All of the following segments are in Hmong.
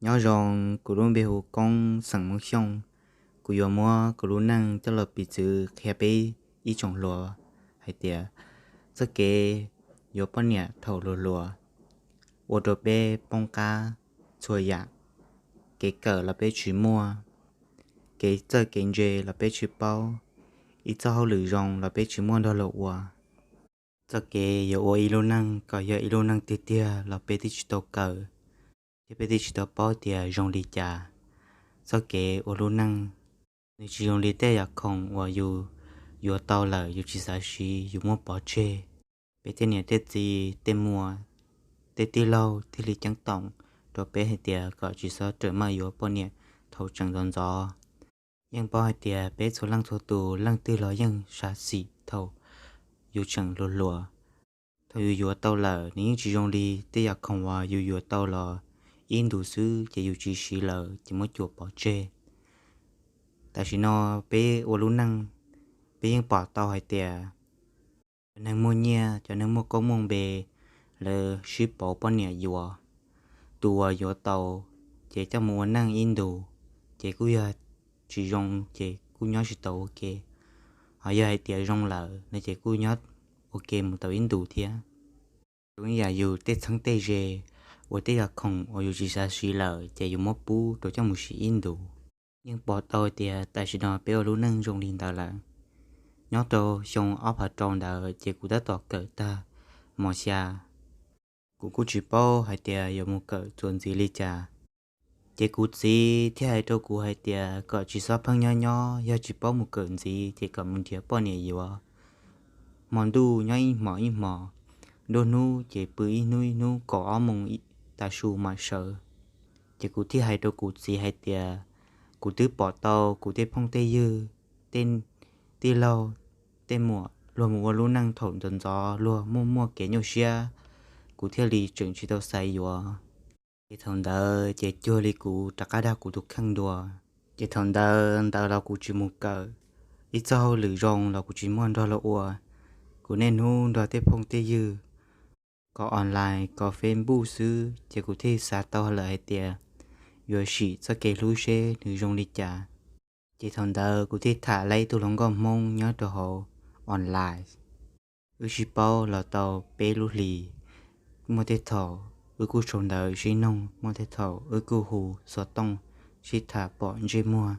Nyob zoo, kuv lub npe hu Koob, xeem Hmoob Xyooj. Kuv yuav muab kuv lub neej coj los piv txwv qhia peb ib tsoom hluas hais tias txoj kev yuav poj niam thaum hluas hluas ua rau peb poob qab txhua yam. Kev kawm los peb tsis muaj, kev txawj kev ntse los peb tsis paub, ib txoj hauj lwm zoo los peb tsis muaj nrog luag ua. Txoj kev yuav ua ib lub neej kom yog ib lub neej tiag tiag los peb twb tsis tau kawm, thiab peb twb tsis tau paub tias zoo li cas. Txoj kev ua lub neej nws tsis zoo li tej yam khoom uas yus yuav tau lawm yus tsis xav siv, yus muab pov tseg. Peb tej niam tej txiv tej muam tej tij laug thiaj li ceeb toom rau peb hais tias kom tsis txhob rawm maj yuav poj niam thaum tseem ntxov ntxov. Yeej paub hais tias peb txhua leej txhua tus leej twg los yeej xav xim thaum yus tseem hluas hluas. Thaum yus yuav tau lawm nws yeej tsis zoo li tej yam khoom uas yus yuav tau los ib ntus xwb ces yus tsis siv lawm ces muab cuam pov tseg. Tam sim no peb ua lub neej, peb yeej pom tau hais tias cov neeg muaj nyiaj, cov neeg muaj koob muaj npe, lawv sib pauv poj niam yuav. Tus uas yuav tau ces coj mus ua neej ib ntus, ces kuj yog tsis zoo ces kuj nyob tsis tau ua ke. Ho yog hais tias zoo lawm no ces kuj nyob ua ke mus tau ib ntus thiab. Zoo ib yam yus tej txheeb tej ze uas tej yam khoom uas yus tsis xav siv lawm ces yus muab pub rau coj mus siv ib ntus. Yeej pom tau tias tam sim no peb ua lub neej zoo li ntawd lawm. Nyob rau xyoo ob phav rau ntawd ces kuv tab tom kawm tag mos xya. Kuv kuj tsis paub hais tias yuav mus kawm txuas ntxiv li cas. Ces kuv txiv thiaj hais rau kuv hais tias kom tsis txhob pheej nyob nyob, yog tsis paub mus kawm ntxiv ces kom mus nrhiav poj niam yuav. Hmo ntuj nyob ib hmos ib hmos, nruab hnub ces pw ib hnub ib hnub kaum ob moos tav su mam sawv. Ces kuv thiaj hais rau kuv txiv hais tias kuv twb pom tau kuv tej phooj tej ywg, tej tij laug, tej muam luag mus ua lub neej thaum ntxov ntxov, luag muaj muaj kev nyuaj siab, kuv thiaj li tseem tsis tau xaiv yuav. Ces thaum ntawd ces cuag li kuv rov qab dag kuv tus kheej dua. Ces thaum ntawd ntawd los kuv tsis mus kawm, ib txoj hauj lwm zoo los kuv tsis muaj nrog luag ua. Kuv niaj hnub nrog tej phooj tej ywg kov online kov Facebook xwb, ces kuv thiaj xav tau lawm hais tias yuav sim txoj kev hlub seb nws zoo li cas. Ces thaum ntawd kuv thiaj tham laib ib tug hluas nkauj Hmoob nyob rau hauv online. Wb sib paub los tau peb lub hlis, muaj tej thaum wb kuj sau ntawv sib noog, muaj tej thaum wb kuj hu xov tooj sib tham pom ntsej muag,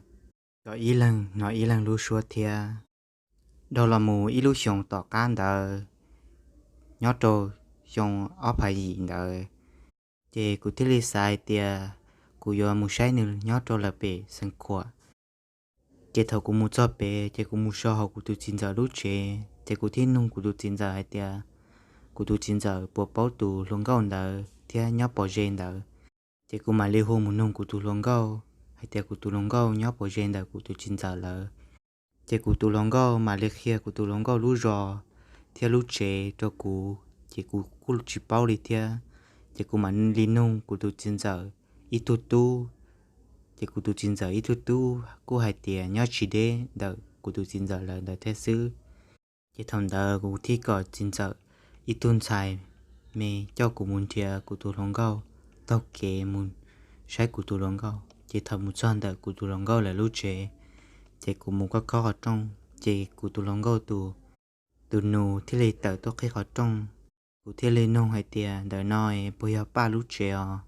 kom ib leeg hnov ib leeg lub suab thiab. Dhau los mus ib lub xyoos tom qab ntawd, nyob rau xyoo ob phav yim ntawd, ces kuv thiaj li xav hais tias kuv yuav mus saib nws nyob rau lawv pem Xeev Khuam. Ces thaum kuv mus txog pem ces kuv mus so hauv kuv tus txiv ntxawm lub tsev, ces kuv thiaj nug kuv tus txiv ntxawm hais tias kuv tus txiv ntxawm puas paub tus hluas nkauj ntawd thiab nyob pov ze ntawd. Ces kuv mam li hu mus nug kuv tus hluas nkauj hais tias kuv tus hluas nkauj nyob pov ze ntawm kuv tus txiv ntxawm lawm. Ces kuv tus hluas nkauj mam li qhia kuv tus hluas nkauj lub zos thiab lub tsev rau kuv, ces kuv kuj tsis paub li thiab. Ces kuv mam li nug kuv tus txiv ntxawm ib tug tub, ces kuv tus txiv ntxawm ib tug tub kuj hais tias nyob tsis deb ntawm kuv tus txiv ntxawm lawv ntawd thiab xwb. Ces thaum ntawd kuv thiaj kom txiv ntxawm ib tug ntxhais me coj kuv mus nrhiav kuv tus hluas nkauj, taug kev mus saib kuv tus hluas nkauj. Ces thaum mus txog ntawm kuv tus hluas nkauj lawv lub tsev, ces kuv mus khob khob qhov rooj, ces kuv tus hluas nkauj tus, tus nus thiaj li tawm tuaj qhib qhov rooj. Kuv thiaj li nug hais tias ntawm no puas yog Paj lub tsev os?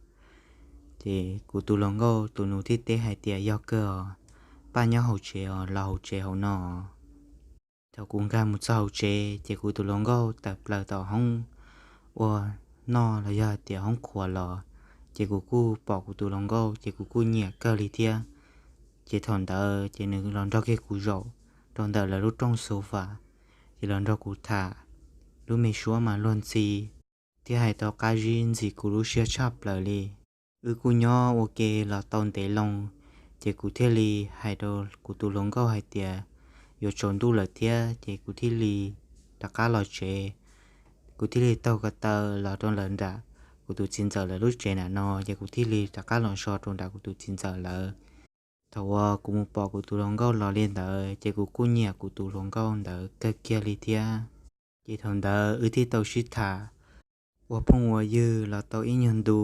Ces kuv tus hluas nkauj tus nus thiaj teb hais tias yog kawg os, Paj nyob hauv tsev os, los hauv tsev hauv no. Thaum kuv nkag mus txog hauv tsev, ces kuv tus hluas nkauj tawm plaws tom hoob ua noj los yog hais tias hoob qhuav los, ces kuv kuj pom kuv tus hluas nkauj, ces kuv kuj nyiam kawg li thiab. Ces thaum ntawd ces nws los nrog kiag kuv zaum rau ntawm lawv lub rooj sofa, ces los nrog kuv tham, lub me suab mas luag ntxhi thiab hais tau qab zib ntxim kuv lub siab tshaj plaws li. Wb kuj nyob ua ke los tau ntev loo, ces kuv thiaj li hais rau kuv tus hluas nkauj hais tias yuav tsaus ntuj lawm thiab, ces kuv thiaj li rov qab los tsev. Kuv thiaj li taug ko taw los rau lawv nram kuv tus txiv ntxawm lawv lub tsev nram no, ces kuv thiaj li rov qab los so rau nram kuv tus txiv ntxawm lawv. Thaum uas kuv mus pom kuv tus hluas nkauj los li ntawd, ces kuv kuj nyiam kuv tus hluas nkauj ntawd kawg kiag li thiab. Ces thaum ntawd wb thiaj tau sib tham ua phooj ua ywg los tau ib nyuag ntu.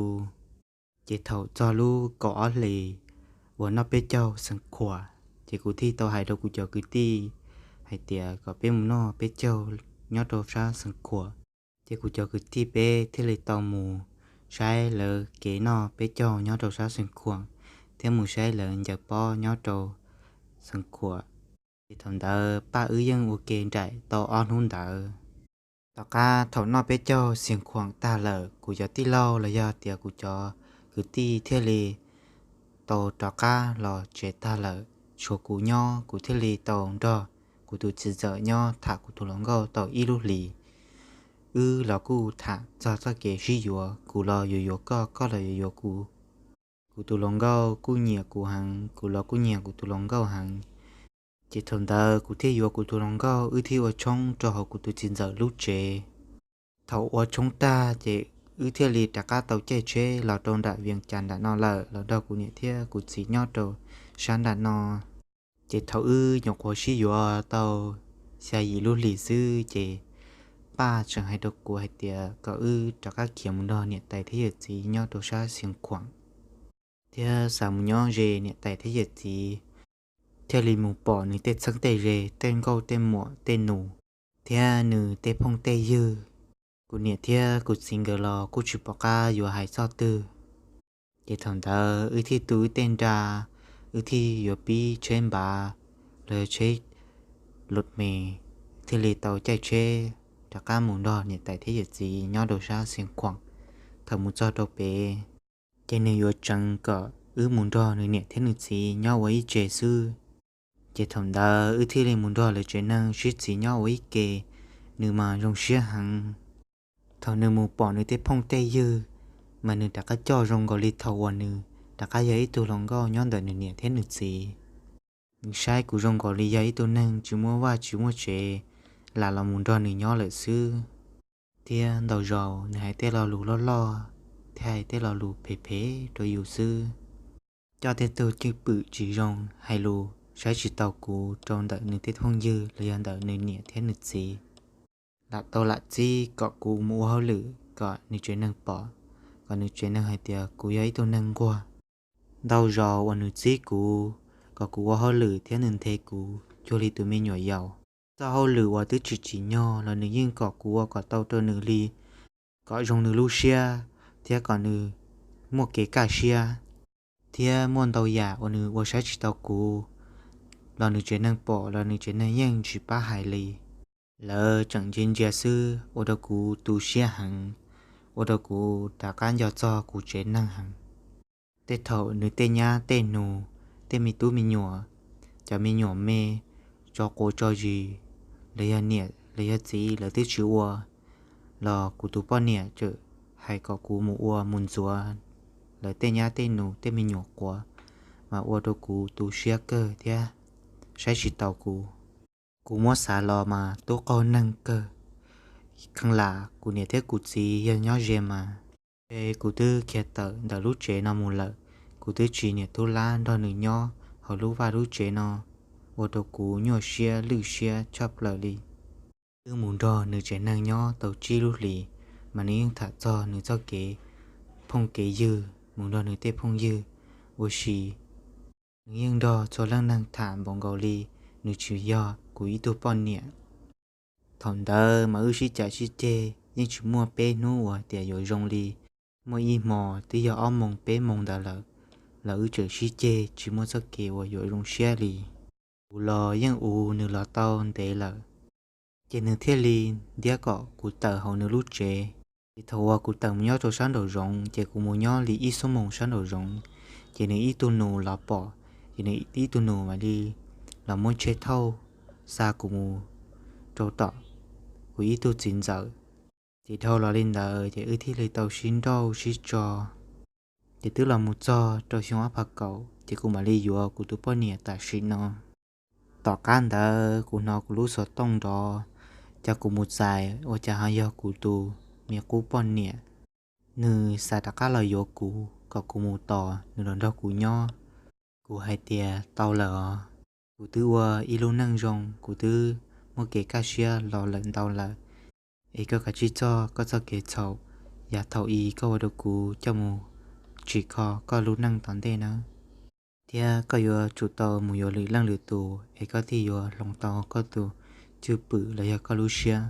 Ces thaum txog lub kaum ob hlis uas noj peb caug Xeev Khuam, ces kuv thiaj tau hais rau kuv cov kwv tij hais tias kom peb mus noj peb caug nyob rau sab Xeev Khuam. Ces kuv cov kwv tij peb thiaj li tau mus saib lawv kev noj peb caug nyob rau sab Xeev Khuam, thiab mus saib lawv ncaws pob nyob rau Xeev Khuam. Ces thaum ntawd Paj wb yeej ua ke nraim tau ob hnub ntawd. Tom qab thaum noj peb caug Xeev Khuam tag lawm, kuv cov tij laug los yog tias kuv cov kwv tij thiaj li tau rov qab los tsev tag lawm, tshuav kuv nyob, kuv thiaj li tau nrog kuv tus txiv ntxawm nyob tham kuv tus hluas nkauj tau ib lub hlis. Wb los kuj tham txog txoj kev sib yuav, kuv los yuav yuav koj, koj los yuav yuav kuv. Kuv tus hluas nkauj kuj nyiam kuv heev, kuv los kuj nyiam kuv tus hluas nkauj heev. Ces thaum ntawd kuv thiaj yuav kuv tus hluas nkauj, wb thiaj ua tshoob rau hauv kuv tus txiv ntxawm lub tsev. Thaum ua tshoob tag ces wb thiaj li rov qab tau caij tsheb los rau nram Vias Cas nram no lawm, los nrog kuv niam thiab kuv txiv nyob rau sab nram no. Ces thaum wb nyuam qhuav sib yuav tau xya yim lub hlis xwb ces Paj tseem hais rau kuv hais tias kom wb rov qab khiav mus nrog niam tais thiab yawm txiv nyob rau sab Xeev Khuam, thiab xav mus nyob ze niam tais thiab yawm txiv, thiaj li mus pom nws tej txheeb tej ze, tej nkauj tej muam tej nus, thiab nws tej phooj tej ywg. Kuv niam thiab kuv txiv nkawd los kuj tsis pom qab yuav hais txoj twg. Ces thaum ntawd wb thiaj tu wb tej nra, wb thiaj yuav pib tsheb npav los yog tsheb lus mes, thiaj li tau caij tsheb rov qab mus nrog niam tais thiab yawm txiv nyob rau sab Xeev Khuam. Thaum mus txog rau pem, ces nws yuav tseev kom wb mus nrog nws niam thiab nws txiv nyob ua ib tse xwb. Ces thaum ntawd wb thiaj li mus nrog lawv tsev neeg sib txiv nyob ua ib ke, nws mas zoo siab heev. Thaum nws mus pom nws tej phooj tej ywg, mas nws rov qab coj zoo nkaus li thaum uas nws rov qab yog ib tug hluas nkauj nyob ntawm nws niam thiab nws txiv. Nws saib kuv zoo nkaus li yog ib tug neeg tsis muaj vaj tsis muaj tsev, lam los mus nrog nws nyob lawm xwb. Thiab ntau zaus nws hais tej lo lus loj loj, thiab hais tej lo lus phem phem rau yus xwb. Coj tej tug cwj pwm tsis zoo, hais lus saib tsis taus kuv rau ntawm nws tej phooj ywg los yog ntawm nws niam thiab nws txiv. Lam tau lam txib kom kuv mus ua hauj lwm kom nws tsev neeg pom, kom nws tsev neeg hais tias kuv yog ib tug neeg nquag. Ntau zaus uas nws txib kuv kom kuv ua hauj lwm thiab nws nthe kuv cuag li tus me nyuam yaus. Txoj hauj lwm uas twb tsis tsim nyog los nws yeej kom kuv ua kom tau rau nws li, kom zoo nws lub siab, thiab kom nws muaj kev kaj siab. Thiab muaj ntau yam uas nws ua saib tsis taus kuv, los nws tsev neeg pom los nws tsev neeg yeej tsis pab hais li. Lawv tseem ntsia ntsia xwb ua rau kuv tu siab heev, ua rau kuv rov qab nco txog kuv tsev neeg heev. Tej thaum nws tej nyab tej nus, tej me tub me nyuam, cov me nyuam me, tso quav tso zis, los yog niam los yog txiv lawv twb tsis ua, los kuv tus poj niam tseem hais kom kuv mus ua mus ntxuav lawv tej nyab tej nus tej me nyuam quav, mas ua rau kuv tu siab kawg thiab saib tsis taus kuv. Kuv muab xav los mas tub qaug neeg kawg. Kheev lam kuv niam thiab kuv txiv yog nyob ze mas, ces kuv twb khiav tawm ntawm lub tsev no mus lawm. Kuv twb tsis niam tub lab nrog nws nyob hauv lub vaj lub tsev no, ua rau kuv nyuaj siab lwj siab tshaj plaws li. Twb mus nrog nws tsev neeg nyob tau tsib lub hlis, mas nws yeej tham txog nws txoj kev phooj kev ywg, mus nrog nws tej phooj ywg ua si. Nws yeej nrog txhua leej neeg tham npaum nkaus li nws tsis yog kuv ib tug poj niam. Thaum ntawd mas wb sib cav sib ceg yeej tsis muaj peb hnub uas tias yuav zoo li. Muaj ib hmo twb yog ob moos peb moos ntawd lawm, los wb tseem sib ceg tsis muaj txoj kev uas yuav zoo siab li. Kuv los yeej uv nws los tau ntev lawm, ces nws thiaj li ntiab kom kuv tawm hauv nws lub tsev. Ces thaum uas kuv tawm mus nyob rau sab nraum zoov, ces kuv mus nyob li ib xuab moos sab nraum zoov, ces nws ib tug nus los pom, ces nws ib tug nus mam li los muab tsheb thauj xa kuv mus rau tom kuv ib tug txiv ntxawm. Ces dhau los li ntawd ces wb thiaj li tau sib nrauj sib tso. Ces twb los mus txog rau xyoo ob phav kaum, ces kuv mam li yuav kuv tus poj niam tam sim no. Tom qab ntawd kuv hnov kuv lub xov tooj nrov, cov kuv mus txais ua cas ho yog kuv tus me qub poj niam. Nws xav rov qab los yuav kuv kom kuv mus tos nws los nrog kuv nyob. Kuv hais tias tau lawm os, kuv twb ua ib lub neej zoo, kuv twb muaj kev kaj siab los lawm ntau lawm, es koj kav tsij txoj koj txoj kev txhaum, yav thaum i koj ua rau kuv coj mus tsim kho koj lub neej tom ntej nawb. Thiab koj yuav tsum tau mus yuav lwm leej lwm tus es koj thiaj yuav hloov tau koj tus cwj pwm los yog koj lub siab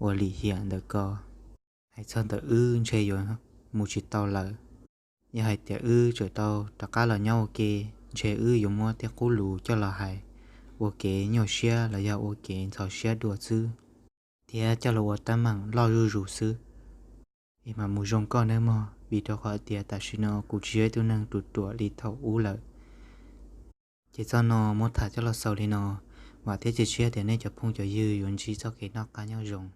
uas lim hiam ntawm ko. Hais txog ntawm wb ntshe yuav mus tsis tau lawm. Yog hais tias wb tseem tau rov qab los nyob ua ke, ntshe wb yuav muab tej qub lus coj los hais ua kev nyuaj siab los yog ua kev ntxhov siab dua xwb, thiab coj los ua teeb meem loj zuj zus xwb. Es mam mus zoo koj nawb mog, vim rau qhov tias tam sim no kuv tsis yog ib tug neeg ruam ruam li thaum ub lawm. Ces txoj no muab tham coj los xaus li no, vam thiab cia siab tias nej cov phooj cov ywg yuav ntsib txoj kev noj qab nyob zoo.